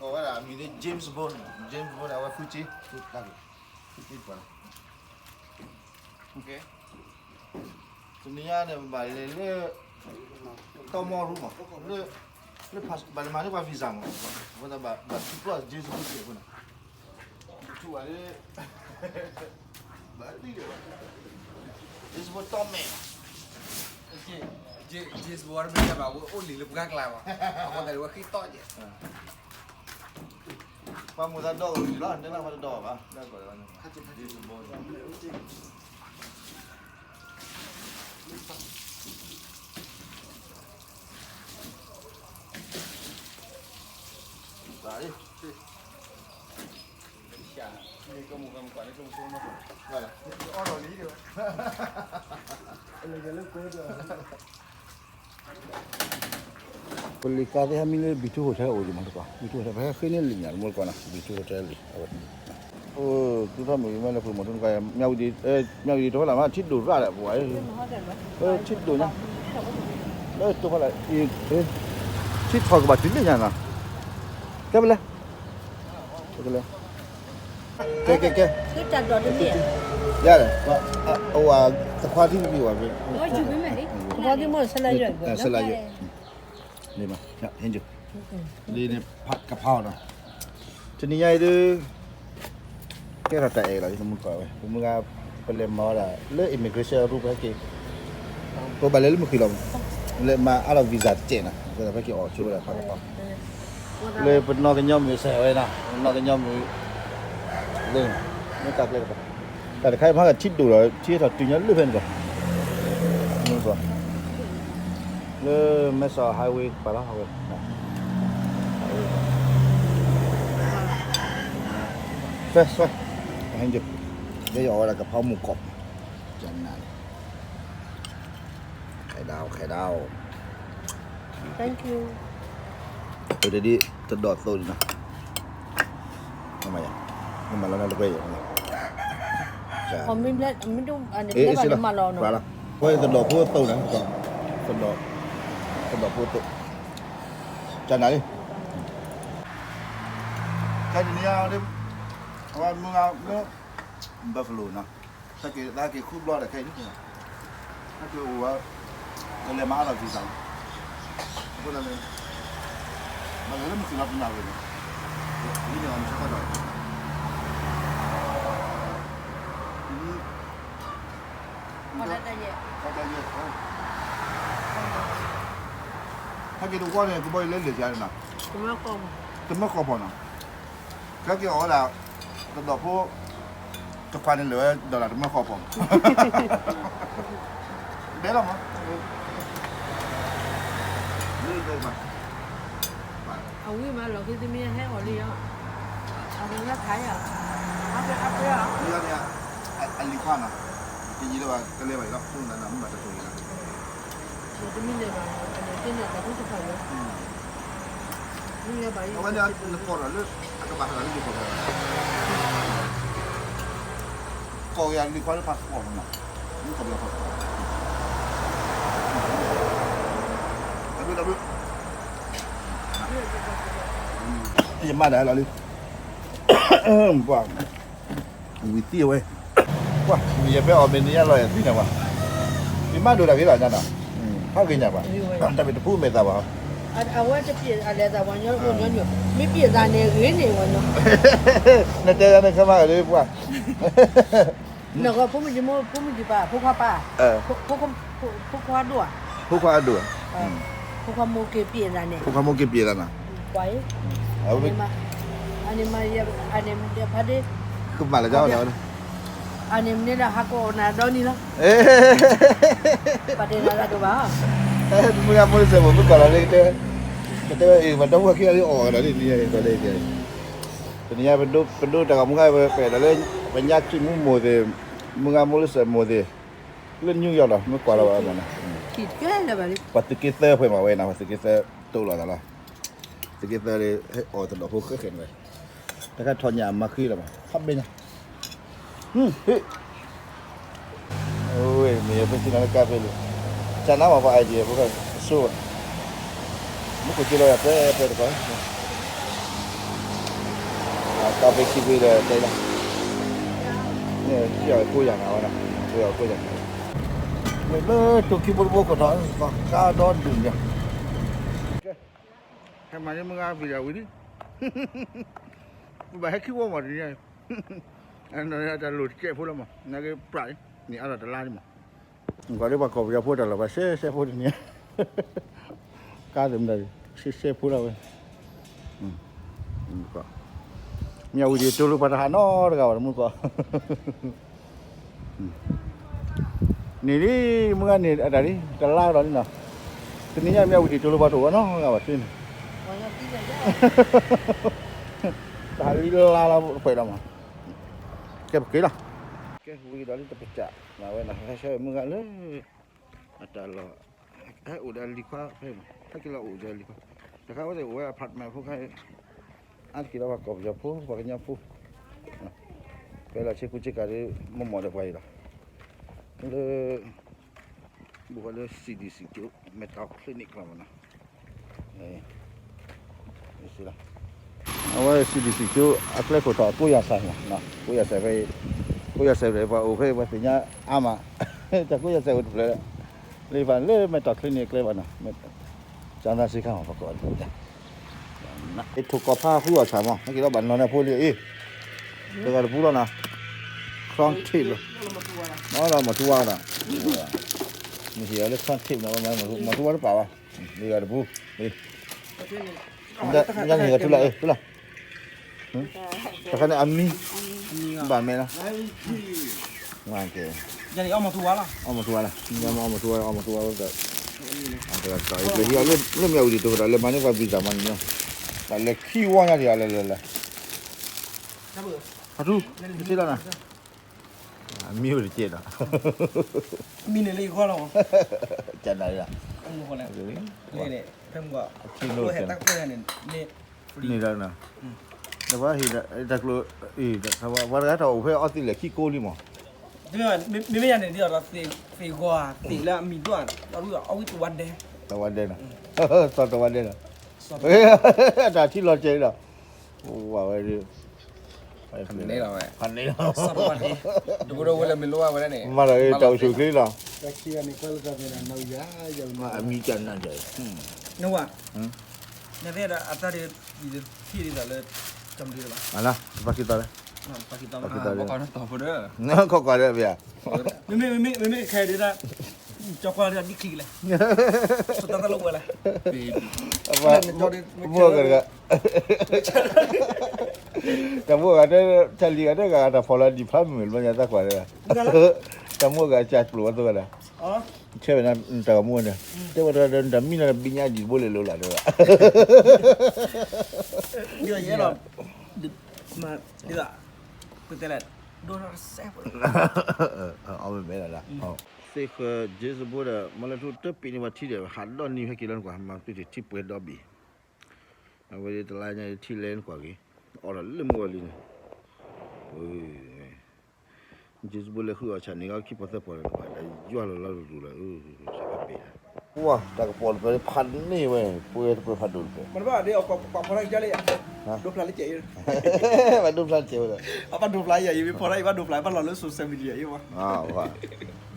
အဝဲဒၣ်အမံၤန့ၣ် James Bond, James Bond အဝဲဖုက့, ဖုက့ပှၤလီၤ. တနံၤညါန့ၣ် ပဘၣ်လဲၤလၢ တီမီရူမး, လၢ ဘၣ်လဲၤမၤန့ၢ်ပှၤ visa မး, အဃိသတးဘၣ် ဘၣ်ထံကျီၢ် James Bond က့အဃိန့ၣ် ထူဝဲလၢ ဘၣ်ဒ်ဒီး James Bond တီမဲာ်, James Bond တမ့ၢ်ဘၣ် ဝဲအိၣ်လံလၢပှၢ်ကျါဘၣ်, အဃိသတးဒီးဝဲဃ့တီၢ်ကဲး, ပှၤမိၢ်သးဒီးကလံၤလီၤ, တဲလၢပှၤတဒီးဘၣ်, James Bond ပလံၤသးသ့ၣ်ဟဲမံလၢ Bee Two Hotel အိၣ်ဒံးမးတကီး, Bee Two Hotel ပဟဲဃ့န့ၢ်လံာ်ညါတမူတကီးနီၤ, Bee Two Hotel လံာ်, အိၣ်သူၣ်ထီၣ်မုၢ်ဂံၢ်မ့ၢ်လၢပှ့ၤမီၤထူၣ်တကီး, မၠၣ်ဝတံၤ, မၠၣ်ဝတံၤတဖၣ်လၢ်မး ထံဒိၣ်ရၣ်ဒီးပှၤ, ထံဒိၣ်ညါ, လၢတိဖၣ်လၢ်, ထံထီၣ်ကဘၣ်တုၤလၢညါနီၤ, ကဲပလဲၤ ကဲ ကဲ ကဲ, ယၤဒီး, အဝဲ တခွါသံမံၤဝဲ, တခွါသံမ့ၢ်ဆဲးလၢယွၤ, ဆဲးလၢယွၤ, လံန့ၣ် ကဖးအီၤနီၤ, တနံၤညါအံၤဒုး ကဲထီၣ်တၢ်အဲၣ်လီၤ, တမူတကီးဝဲ ပမုၢ်ဂၤ ပလဲၤမၤဝဲဒၣ် လၢ immigration အရူပဟဲက့ၤ, ပဘၣ်လဲၤလၢမုၢ်ဃ့ၢ်လီၤ, လဲၤမၤ out of visa တကဲးနီၤ, အဃိသတးဟဲက့ၤအီၣ်ဆိဝဲဒၣ်ဖးကဖး လၢပနီၢ်ကညီမုၣ်စဲးဝဲနီၤ, ပနီၢ်ကညီမုၣ်, လၢ မ့ၢ်တၢ်ကျဲကပၤ, တၢ်တခါအံၤမ့ၢ်ထံဒိၣ်လီၤ, ထံထီၣ်တုၤညါလၢဖဲန့ၣ်ကီး, လၢ မဲဆီး highway ကပၤလီၤ, highway ဖဲ ဟဲက့ၤ, ကဲယအီၣ်ဝဲဒၣ်ကဖးမူၢ်ကီၢ်, ကနၤလံ, ခဲဒၣ် ခဲဒၣ်, တဒ် တဒီးသိးဒံးနီၤ, မ့ၢ်မၤလီၤနတပှဲၤအံၤ, မ့ၢ်လီၤ, ပှၤလီၤ, ပှၤတဒီးဖိသိးန့ၣ်, တဒီး, တဒီးဖိသိး, ကနၤလံ, ခဲဒၣ်န့ၣ်, အဝဲမုၢ်ဂၤလၢ Buffalo နီၤ, သးက့ၤဃုဘျီဒီးခဲအံၤန့ၣ်, သးက့ၤအိၣ်ဝဲ, ကလဲၤမၤအါထီၣ် visa လီၤ, အဃိသတးန့ၣ်, ဘၣ်လဲၤလၢမုၢ်ဃ့ၢ်လီၤပနၢ်ဝဲန့ၣ်, လံန့ၣ်အီၤမ့ၢ်ဆၢကတီၢ်, ဟဲက့ၤတဝီန့ၣ် ကဘီယူၤလၢလဲၤယါန့ၣ်နီၤ, တမၢဃီပီၢ်နီၤ, ခဲက့ၤအီၣ်ဝဲဒၣ် တဒီးဖိ တခွါန့ၣ်လဲၤဝဲ dollar တမၢဃီပီၢ်, ဘဲလီၤမး, အဝံၣ်မးလီၤ ဃ့သမံဟဲအီၣ်လံယီၤ, အဝဲခါယၤ, အါဖဲအါဖဲအါ, အလံၤခွါနီၤ, တယံာ်လၢၤဘၣ် ကလဲၤဘၣ်အံၤလီၤ ဆိနၤနၤမ့ၢ်ဘၣ်တတိၤယံာ်လီၤ, တမ့ၢ်လဲၤဘၣ်, အန့ၣ်သ့ၣ်န့ၣ် တၢ်ကူတဖၣ်ယီၤ, မ့ၢ်လဲၤဘၣ်အံၤ, အဝဲန့ၣ်နကိးထီၣ်လၢ အကဘၣ်ဃးလၢယကိးထီၣ်, ကိးက့ၤအလံၤခွါလၢ passport မနီၤ, မ့ၢ်ကိးက့ၤ passport, တၢ်ဘျုးတၢ်ဘျုး, ယမါဒၣ်လီၤလံ, ပှၤ ဝံၤသံအဝဲ, ပှၤ ယဖဲအီၣ်မ့ၤန့ၣ်ညါလီၤယသံန့ၣ်ပှၤ, မ့ၢ်မၤဒိၣ်တၢ်ဂ့ၤလီၤညါနီၤ, ဖးဂ့ၤညါပှၤ, တၢ်မ့ၢ်တဖုမဲာ်သးပှၤ, အဝဲတပျဲၢ်အလဲၤသးပှၤညီအိၣ်ညီနုၢ်, မ့ၢ်ပျဲၢ်သးန့ၣ်ဂ့ၤန့ၣ်ပှၤညီ, နတဲယၤန့ၣ်ခဲမးဂ့ၤလံပှၤ နဂီၢ်ဖိမုၣ်ကမ့ၢ် ဖိမုၣ်ကပၤ ဖိခွါပၢ်, ဖိခွါဒိၣ်ဧါ, ဖိခွါဒိၣ်ဧါ, ဖိခွါမိၢ်က့ၤပျဲၢ်သးန့ၣ်, ဖိခွါမိၢ်က့ၤပျဲၢ်သးနီၤ, ပှၤအံၤ, အန့ၣ်မ့ၢ်, အန့ၣ်မ့ၢ်ဖါဒ့, ကမၣ်လၢကဒီး, အန့ၣ်မ့ၢ်န့ၣ်ဒီးဟးကိးနၤဒီနံၤလီၤ, ပှၤတဲနၤတၢ်ဒိၣ်ဘၣ်, မုၢ်ဂၤမိၢ်လၢစဲးမိၢ်မ့ၢ်ကွၢ်လီၤလၢကတဲ, ကတဲဝဲအံၤ ပှၤဒီပုၢ်ဝဲၢ်ခံဂၤလံအီၣ်ဂၤဒီးလံ, တနံၤညါ ပဒိတၢ်ဂီၤမူခါ ပအဲၣ်ဒိးလၢ ပညါခရံာ်မူမိၢ်သ့ၣ်, မုၢ်ဂၤမိၢ်လၢစဲးမိၢ်သ့ၣ်, လၢ New York လီၤ မ့ၢ်ကွၢ်လီၤဘၣ်မနီၤ, ပှၤသုးက့သၢဖဲမးဝဲနီၤ, ပှၤသုးက့သၢတိၢ်လီၤသးလီၤ, သုးက့သၢလၢ ဟဲအီၣ်တဒီးဖိဃဲဃဲန့ၣ်ဝဲ, တခါထီၣ်ညၣ်မၤဃံလီၤဘၣ် ဟးဘဲညါ, ဟ့ၣ် အဝဲ မ့ၢ်ယဖဲစံးနၤလၢကါဖဲလံ, ကနါမၤပှၤ idea ဖိဃဲ အဆိဘၣ်, မူခိၣ်က့လီၤယၤ ပဲပဲတကီၢ် ကဖဲခံဖဲဒီးတဲလီၤ, န့ၣ် စံၣ်အီၤကိၢ်ယၤနၤဝဲဒၣ်, စံၣ်အီၤကိၢ်ယၤနၤ, လၢတိၤခံဘိတဘိခိၣ်ထီၣ်, ကါဒီဒုးညါ, ဟဲမၤန့ၢ်မုၢ်ဂၤ video ဝံၤလံ, ပဘၣ်ဟဲခံဝီမးတနံၤညါ, တၢ်လိၣ်တကဲးဖိလီၤမး, နာ်က့ ပြးလံ, န့ၣ်အါထီၣ်တလါလံမး, ကွၢ်လၢပှၤကီၢ်ပယီၤဖိတၢ်လီၢ်ဘၣ်ရှဲရှဲဖိတနံၤညါ, ကါသ့ၣ်မတၤ ရှဲရှဲဖိလီၤဝဲ, မ့ၢ်အဝံၤဒံးတိၤလိပှၤတဟးနီတဂၤဘၣ်တမူကီၢ်, န့ၣ်လံ, မုၢ်ဂၤန့ၣ်အတၢ်လံ တလါဒီးလံနီၤ, တနံၤညါမ့ၢ်အဝံၤဒံးတိၤလိပှၤတအိၣ်နီတဂၤဘၣ်တန့ၣ်, တဟးလံလါလီၤတဖှဲးဒီးမး, ကဲပက့ၤလီၤ, ကဲဝံၤဒီးလံတပစၢ်, ဝဲနဟဲဆှၢမုၢ်ဂၤလၢ အတၢ်လီၢ်, ဟဲအိၣ်ဒီးလံၤခွါဖဲမး, ဟဲက့ၤလီၤအိၣ်ဒီးလံၤခွါ, တခါဝဲသ့ၣ်အိၣ်ဝဲ apartment ဖိခါ, အါတက့ၢ်လီၤပှၤကီၢ်ပယီၤဖိ ပှၤကညီဖိ, ဖဲလီၤဆ့ကူဆ့ကၤဒီး မ့ၢ်မ့ၢ်ဒီးပှၤအံၤလီၤ, လၢ ဘူးဃီလၢ CDC ကၠိ mental clinic ကျီမနီၤ, အဝဲ CDC ကၠိ အကျဲခိၣ်ထီၣ် ကိးယၤစဲးမး, ကိးယၤစဲးဖဲ, ကိးယၤစဲးဖဲပှၤအိၣ်ဖဲ ပှၤသ့ၣ်ညါအါမး, တၢ်ကိးယၤစဲးအိၣ်တဖျၢၣ်, လၢဖဲလၢ mental clinic အကျဲဘၣ်နီၤ, ကၠီသးစ့ခါမး ပှၤကိး, အ့ၣ် ထိၣ်ကီၢ်ဖးဃုအီၣ်ဆၣ်မး ဟဲက့ၤလီၤဘၣ်နီၤန့ၣ်ဖိလံအ့ၣ်, တဂၤတပူၤလီၤနီၤ, crown tip လီၤ, မၤထူဝါဒီး, မ့ၢ်ဟ့ၣ်အီၤလၢ crown tip နီၤ, မၤထူဝါတပာ်ဘၣ်, မ့ၢ်ဂၤတပူၤ, ညါန့ၣ်ဂၤထူလၢအ့ၣ် ထူလၢ, တခါန့ၣ်အမံ, ဘၣ်မဲလီၤ, ကဲ, အီၣ်မၤထူဝါလီၤ, အီၣ်မၤထူဝါ, အီၣ်မၤထူဝါ, လၢမ့ၢ်အဝံၤဒံးတိၤကဒီး လဲၤမၤန့ၢ်ပှၤ visa မးန့ၣ်, လဲၤခံဝီညါဒံး လဲၤလဲၤလဲၤ, ဖးထူ, တဆ့လီၤနၤ, မံအိၣ်တကဲးဒီး, မံန့ၣ်လၢယဂီၢ်လီၤ, ကနၤလီၤ, ဖဲမ့ၢ်, န့ၣ်ဒီး, ဒီးပှၤဟ့ၣ်တၢ်ကျိၤ, ပှၤတဂၤတၢ်အိၣ်ဖဲအီသံးလဲၣ်ခံကိးလံမး, မ့မ့ၢ်ယၤန့ၣ်ဒ်သိးဒီးသ့ၣ်ဂီၤဧါ, သ့ၣ်လၢအမံၤဒိၣ်ဧါ, အဝဲသဝါဒဲ, သဝါဒဲနီၤ, စီၤသဝါဒဲနီၤ, တၢ်ထံၣ်လီၤစဲးလီၤ, ဝဲဒၣ်, ဖးန့ၢ်လီၤဝဲ, ဖးန့ၢ်လီၤ, တဘိဒီးဝဲလၢမ့ၢ်လိၣ်ဝဲဒၣ်န့ၣ်, မၤဒီးတၢ်အိၣ်ဆူၣ်ချ့လီၤ, အမံၤကနၣ်ယၤ, နဝၤ, နသ့ၣ်ဒီးအတၢ်ဒ်, ယတထံၣ်ဒ်သိးလၢ, ကမၤဒ်သိးဘၣ်, ပၢ်ခံသီလၢ, ပၢ်ခံသီ, ခီကွၢ်ဒီးဖဲဧါ, မ့မ့ၢ်, မ့မ့ၢ်ခဲဒ်တၢ်, ကၠီကွၢ်ဒ်ဒ်ချံကလဲၣ်, ဆိတၢ်တၢ်လိာ်ဝဲလဲၣ်, မိၢ်ကတဂၤ, တၢ်မိၢ်ဂၤ, တၢ်လံၤဂၤတဂၤ တၢ်ဖီၣ်လီၤဒံးဖးမုၢ်လီၤညါတၢ်ကွၢ်ဒီး, တၢ်မိၢ်ဂၤစၢ်ကျိၤဝဲသိးဝဲဒၣ်, ဆဲဝဲဒၣ်တၢ်ဂီၤမူန့ၣ်, တဲဝဲဒၣ်ဒီး နတၢ်မံနီၤတဘံညါဒံးတဘိလဲၣ်လိၤလၢ်ဒီး, ဒ်သိးယဲလီၤ, ဒ်သိး, ပတဲလဲၣ်, ဒိၣ်ထီၣ်စဲးဖိ, အီၣ်မ့ၢ်မဲလၢ်လၢ်, သ့ၣ်ဃၢၤ James Bond ဒီး မ့ၢ်လၢထူတပံးန့ၢ်ပှၤထံဒီး ဟးဒီနံၤဟဲက့ၤလၢနကွၢ် မၤပ့ၤထံၣ်ထံပှဲၤဒီဘ့ၣ်, အဝဲဒ်တလါညါထံလဲၢ်နကွၢ်က့ၤ, အီၣ်ဒီးလၢမုၢ်ဂီၤလံန့ၣ်, James Bond လဲၤဃုအီၣ်ဆၣ်န့ၣ် အီၣ်ခံပီၤသၢပီၤဒီး တယွၤလီၤလီၤတူၢ်တူၢ်လီၤ, ပှၤတၢ်ကပီၤတဖျၢၣ် ဖးန့ၢ်ဝဲ, ပှဲၤတပှဲၤဖးဒိၣ်တဖျၢၣ်, ပှၤဖီၣ်တၢ်ကလဲၣ်, ဒိဖျါလၢကဲး, ဘၣ်ဒိဖျါတကဲးဝဲဒီး, အဘၣ်ဒိဖျါယၤ ယမ့ၢ်ဖီၣ်တၢ် ယဘၣ်ဒိဖျါ ဘၣ်လီၤလၢ social media ယဝဲ, ညါ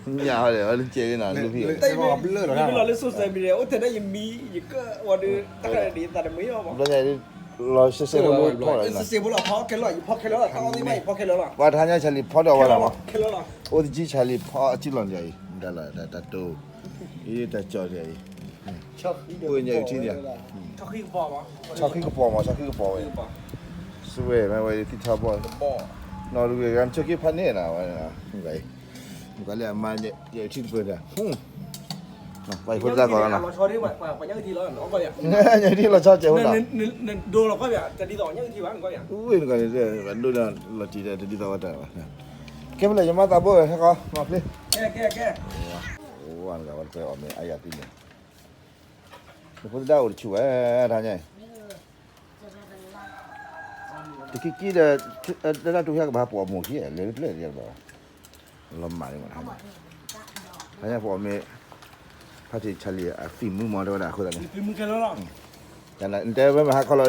ဟီဒီး လၢကဲးနီၤ, ယမ့ၢ်လီၤလၢ social media အိၣ်ထဲဒၣ်ယမံၤ ယကၢၣ်ဝဲဒီး တၢ်ခါန့ၣ်ဒ်သးတမံၤအီၤဘၣ်, လီၤစဲးစဲးဖိလီၤ, ဖီၣ်ခဲလၢာ်, ယဖီၣ်ခဲလၢာ်လီၤ, တၢ်အီၣ်သ့ၣ်မး ယဖီၣ်ခဲလၢာ်လီၤ, ပှၤတဟါညါ Charlie ဖီၣ်ဒီးဝဲလီၤမး, ခဲလၢာ်လီၤ, အိၣ်တကံ Charlie ဖီၣ်အစုလီၤန့ၣ်အံၤ, တၢ်လီၤတၢ်တိၤ, အံၤတၢ်ကၠီၣ်န့ၣ်အံၤ, ပှ့ၤညါအံၤထံန့ၣ်, ဆီၣ်ဃံကပီၤမး, ဆီၣ်ဃံကပီၤဝဲ, စဝဲမ့ၢ်ဝဲသံထီဘီၣ်, နီၢ်တဂ့ၤ ဂၤနဆိက့ဖးန့ၣ်နၤဝဲ, နကလၢအမါယထံတပၢၢ်ဒီး, ပှၤဖိသၣ်ကီးလီၤ, ညၣ်ထံလီၤဆီစဲးဖိလီၤ, ဝ့ၢ်နကီးန့ၣ် ဒိလီၤခီၣ်ဘၣ် တဒ်သိးညၣ်အုၣ်ထံဘၣ်နကီးဘၣ်, ကဲဖဲလဲၣ် ယမါသးဘိဂဲၤဟဲကီး မၤဖျ့, ဝဲတဂၤဝဲတပှဲၤအီၣ်မ့ၢ်အါယၤသံန့ၣ်, နဖိသဒါအိၣ်တဆူၣ်ဝဲ, တဟါညါအံၤ တခံခံဒီး, တၢ်တူၢ်ဟဲကဘၣ်ပှၤမိၢ်ခံလဲၤတဖျၢၣ်, လီၤမၢ်န့ၣ်မး, တဟါညါပှၤမ့ၢ်, ဖါတံၢ် Charlie အသံၣ်မူမးတဲဝဲဒၣ်အဃိသတးန့ၣ်, နတဲဝဲမ့ၢ်ဟးခီလီၤ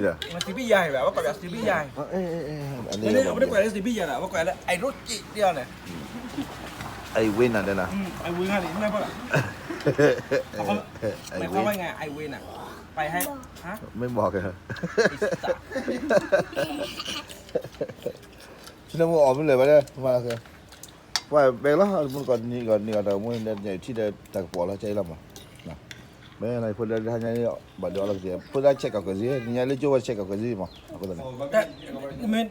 စံးဘံၣ်ယၤ, စံးဘံၣ်ယၤ, အဝဲကွၢ်လၢစံးဘံၣ်ယၤ, အဝဲကွၢ်လၢစံးဘံၣ်ယၤဒီး အဝဲကွၢ်လၢ I don't care န့ၣ်, I win န့ၣ်, I win န့ၣ်, မ့ၢ် I win န့ၣ်, ပဟဲ, မ့ၢ်မီၢ်ကဲ, ဆိကမိၣ်အီၣ်မ့ၢ်လၢၤဘၣ်, ပှၤဘဲလီၤ, မုၢ်ကီၢ်နံၤကီၢ်နံၤကီၢ်တၢ်မူ ထံၣ်ဒီးတၢ်ကပီၤလီၤ ကဲအံၤလီၤမး, မ့ၢ်ဖိဒၢတဟါညါန့ၣ် ဘၣ်ဒိအီလီၤကသ့, ဖိဒၢဆဲးကီၢ်ကၢၤစ့, နညါလၢကၠိဝဲဆဲးကီၢ်ကၢၤစ့မး, အဃိသတးန့ၣ်, မ့ၢ်,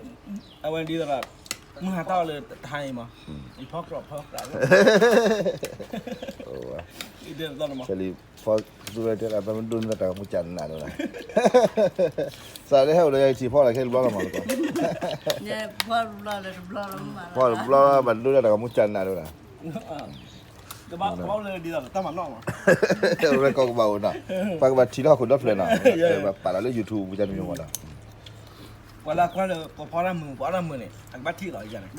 အဝဲဒ်သိးဒီး, မုၢ်ဟါတၢ်အီၣ်လၢတဟါအံၤမး, ဖီကြၢးဖီကြၢး, ဖီသူဝဲတဲလၢ ပမ့ၢ်ဒိးန့ၢ်တၢ်ဂီၤမူကၢ်နးဒိၣ်နၤ, စးလၢဟဲအိၣ်ဒီးယၤထံၣ်ဖီလီၤခဲတဘျီလီၤမး, ဖီတဘျီဘၣ်ဒိးန့ၢ်တၢ်ဂီၤမူကၢ်နးဒိၣ်နၤ, ရဲၣ်ကီၢ်ကဘၣ်အိၣ်နီၤ, ပှၤကဘၣ်ထံၣ်လၢဟီၣ်ခိၣ်ဒီဖျၢၣ်နီၤ, ပာ်လီၤလၢ YouTube ပူၤကန့ၣ်မ့ၢ်မးဒီး, ပှၤလၢကွၢ်လၢပဖီတၢ်မုာ် ပအီၣ်တၢ်မုာ်န့ၣ် အကဘၣ်ထံၣ်လီၤယၤန့ၣ်,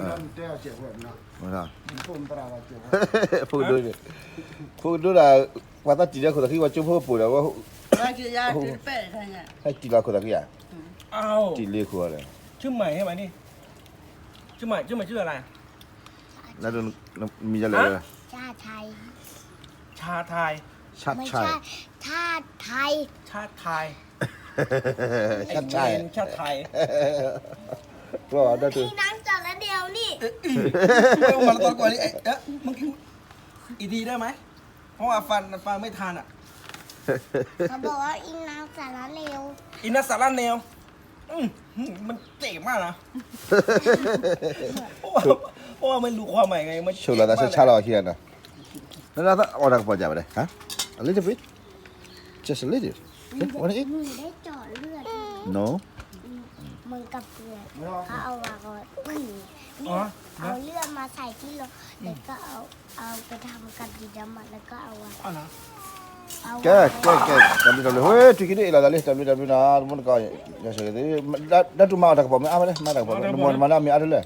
ဖိဒိၣ်, ဖိဒိၣ်ဒၣ်, ပှၤသးတံၢ်လၢခိၣ်သးခံ ပှၤကၠိဖိပူၤဒီး, ဟဲတံၢ်လီၤခိၣ်သးခံဧါ, တံၢ်လံခိၣ်ဒီး, ဆူမၤဟဲမးန့ၣ်, ဆူမၤ, ဆူမၤဆူလဲၣ်, မံၤလဲၣ်, ชาไทย, ชาไทย, ชาไทย, ชาไทย, ชาไทย, ชาไทย, ชาไทย, อีนางสารเลวนี่, อีกทีได้ไหม, เพราะว่าฟังฟังไม่ทันอ่ะ, เขาบอกว่าอีนางสารเลว, อีนางสารเลว, อืม มันเจ๋งมากนะ, เพราะว่าเพราะว่าไม่รู้ความหมายไง, ဆိၣ်လီၤသးဆါဆါလီၤခံဂၤနီၤ, နအီၣ်တၢ်ကပီၤယၤဘၣ်လဲၣ်, a little bit, just a little, หนูได้เจาะเลือด, no, เหมือนกับเกลือ, เขาเอาวางไว้ปึ้ง, เนี่ย เอาเลือดมาใส่ที่รถ แล้วก็เอา เอาไปทำกับดินน้ำมันแล้วก็เอาวาง, ကဲ ကဲ ကဲ, တၢ်ဘျုးတၢ်ဘျုး, ဟဲ ထံၣ်က့ၤဒ်အံၤလီၤသးလံ, တၢ်ဘျုးတၢ်ဘျုးနီၤ, တမူတကိး, ဒၣ်တူၢ်မၤအီၣ်တၢ်ကပီၤမ့ၢ်အါဖဲလဲၣ်, မၤတၢ်ကပီၤ, မၤနမ့ၢ်အါတလဲၣ်,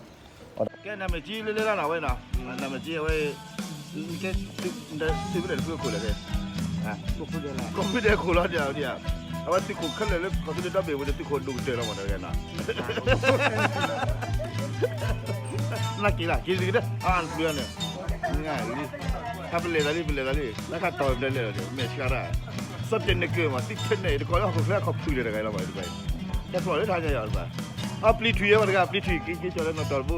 ကဲ နမ့ၢ်ကံလၢလဲၣ်လၢနီၤဝဲနီၤ, နမ့ၢ်ကံအဝဲ, ကဲ, သုးဖဲလဲၣ်တဖုခိၣ်လဲၣ်, ကိးဖုဒဲးခိၣ်လီၤဒ်, အဝဲသုးခိၣ်ခဲလၢာ်လၢကီၢ်သူလ့ၤဒီဘ့ၣ်ဝဲဒီးသုးခိၣ်ဒိၣ်ကတၢၢ်လီၤမးတဂၤနီၤ နာ်က့ၤလၢ်က့ၤတက့ၢ်, အါတဖုန့ၣ်, တၢ်ပလဲၤသးလံ ပလဲၤသးလံ, လၢခါတီၤဘျဲလဲၣ်လီၤ, မဲာ်ဆှးတၢ်, စီတဲာ်နကၢၢ်မး သံထဲနဲၣ် တခီလၢဟီၣ်ခိၣ်ချၢအခီၣ်ဖုးလၢတဂၤလီၤမး, တဖျိးလၢထါညါယၤတပၤ, အပျံၤထွံၣ်ယဲမးတဂၤ ပျံၤထွံၣ်က့ၤက့ၤကၠီၤလၢနီၢ်တီၢ်တဘိ,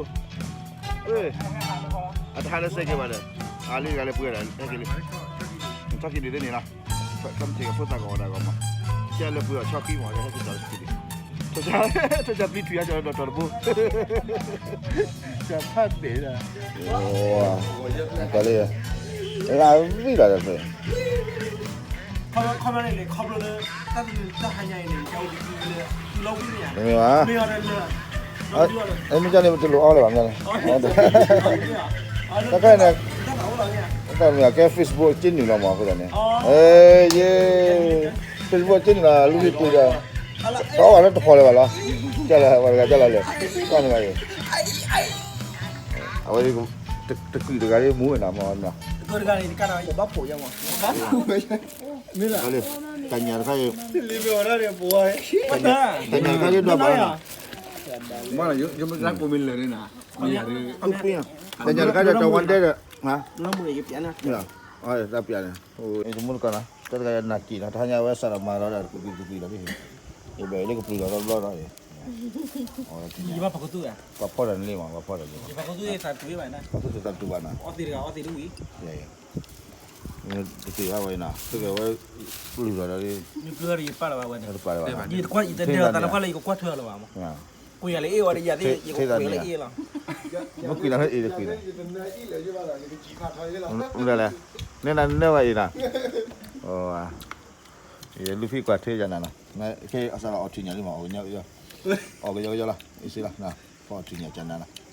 အတဟါလၢစဲက့ၤဘၣ်ဒီး, အလံတဂၤလၢပှဲၤဒီး ဟဲက့ၤလံ, ထီၣ်က့ၤဒ်သိးန့ၣ်လီၤ, ထီၣ်က့ၤဖိသၣ်ဂီၤဝဲဒၣ်ဂီၤမး, ကဲလၢပှဲၤအီၤဆီခံမး ဟဲက့ၤကၠီၤလၢထံဒံး, ထီၣ်ကၠီၤပျံၤထွံၣ်အကၠီၤလၢနီၢ်တီၢ်တဘိ, ကၠီၤဖးဘ့ၣ်ဒၣ်, ကလံ, ရၤဝံၤလီၤဒီး, ခီဖျိန့ၣ် ခီဖျိလၢ, တၢ်တဟါညါအံၤန့ၣ် ကအိၣ်တံၢ်လၢ, လီၤဝံၤန့ၣ်ဧါ, မ့ၢ်အီၤဒီးလၢ မ့ၢ်ကန့ၣ် ပတလိၣ်အီလၢၤဘၣ်မ့ၢ်န့ၣ်, တခါန့ၣ်, တၢ်မ့ၢ်ကဲ Facebook က့နုာ်လီၤမး အဃိသတးန့ၣ်, ယ့, Facebook က့နုာ်လီၤ လူဟံၣ်ပူၤဒီး, တအီဘၣ်လၢတခီလၢၤဘၣ်လီၤ, ကလၢၤဝဲတဂၤကလၢၤလဲၣ်, တၢ်န့ၣ်ဘၣ်အံၤ, အဝဲ တကုာ်တဂၤလၢမူဝဲနီၤမး, တဂၤန့ၣ်တကးဒီးဘၣ်ဖိးယမး, တၢ်ညၣ်တခါအံၤ, တၢ်ညၣ်တခါအံၤဒွးဘၣ်နီၤ, တၢ်ညၣ်တခါဒီးတဝါဒဲးဒီး, တၢ်ပျၢ်န့ၣ်, တၢ်ပျၢ်န့ၣ်, တမူတကီၢ်နီၤ တၢ်တဂၤယနာ်က့ၤနီၤ တဟါညါဝဲစးဒီးမၤလီၤဒီးကပျုၤကပျုၤလီၤ, ယဘၣ်အံၤလၢကပျုၤလီၤတဘျီဒီး, ပှၤဖီၣ်တၢ်န့ၣ်လံမး ပှၤဖီၣ်တၢ်န့ၣ်လံ, ပှၤဖီၣ်တၢ်တတူၢ်ဘၣ်နီၤ, တသ့ၣ်ညါဝဲအံၤနီၤ, သုကဝဲပျုၤလီၤဒီး, တပာ်လၢၤဘၣ်, ကွံာ်ယၤလၢအ့ၣ်ဝဲဒီး ယကကွၢ်ထွဲအီၤလၢၤဘၣ်မး, ကွံာ်ယၤလၢအ့ၣ်ဝဲဒီးယၤသ့ၣ်ယကကွံာ်လၢအ့ၣ်လီၤ, မ့ၢ်ကွံာ်နၤလၢအ့ၣ်တကွံာ်နၤ, မ့ၢ်လဲၣ်, နဲနၤနဲဝဲအံၤနီၤ, ယလူၢ်ဖံကွၢ်ထွဲယၤနၤနီၤ, ခဲအစးလီၤအီၣ်ထံညၣ်လံမး အီၣ်ကညီကညီ, အီၣ်ကညီကညီလီၤ အ့ၣ်စ့လီၤ, ဖီအီၣ်ထံညၣ်ကနၤလီၤ,